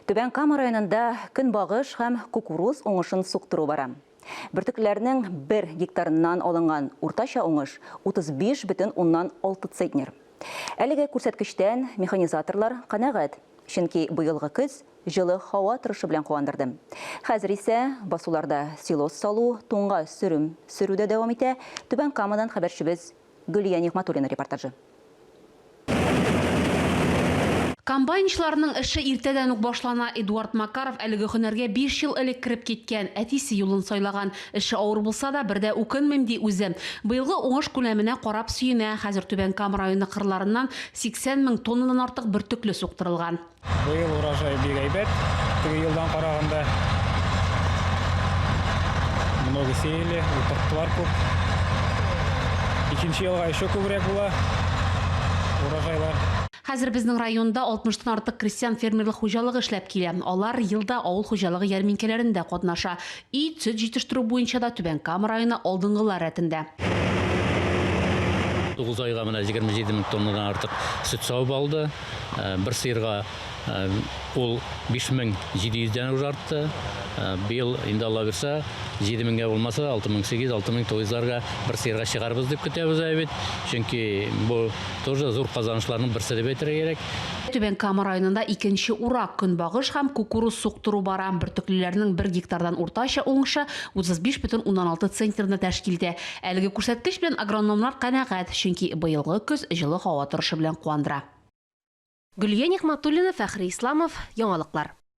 Түбән Кама районында көнбагыш һәм кукуруз уңышын суктыру бара. Бөртеклеләрнең бер гектарыннан алынган уртача уңыш 35,6 центнер. Әлеге күрсәткечтән механизаторлар канәгать, чөнки быелгы көз җылы һава торышы белән куандырды. Хәзер исә басуларда силос салу, туңга сөрем сөрү дә дәвам итә. Түбән Камадан хәбәрчебез Гөлия Нигъмәтуллина репортажы. Комбайнчыларның эше иртәдән үк башлана. Эдуард Макаров әлеге һөнәргә биш ел элек кереп киткән, әтисе юлын сайлаган. Эше авыр булса да, бер дә үкенмим, ди үзе. Быелгы уңыш күләменә карап сөенә. Хәзер Түбән Кама районы кырларыннан 80 мең тоннадан артык бөртекле суктырылган. Быел урожай бик әйбәт, теге елдан караганда. Много сеяли, утырттылар күп. Икенче елга еще күбрәк була урожайлар. Хәзер безнең районда 60 тан артык крестьян-фермерлык хуҗалыгы эшләп килә. Алар ел да авыл хуҗалыгы ярминкәләрендә катнаша. Ит, сөт җитештерү буенча да Түбән Кама районы алдынгылар рәтендә. Тугыз айга менә 27 мең тоннадан артык сөт савып алды. Бер сыерга ул 5700 дән уже артты. Быел инде Алла бирса, 7000гә булмаса да, 6800, 6900 ларга бер сыерга чыгарбыз дип көтәбез әле бит. Чөнки бу тоже зур казанышларның берсе дип әйтергә кирәк. Түбән Кама районында икенче урак, көнбагыш һәм кукуруз суктыру бара. Бөртеклеләрнең бер гектардан уртача уңышы 35,6 центнерны тәшкил итә. Әлеге күрсәткеч белән агрономнар канәгать, чөнки быелгы көз җылы һава торышы белән куандыра. Гөлия Нигъмәтуллина, Фәхри Исламов, Яңалыклар.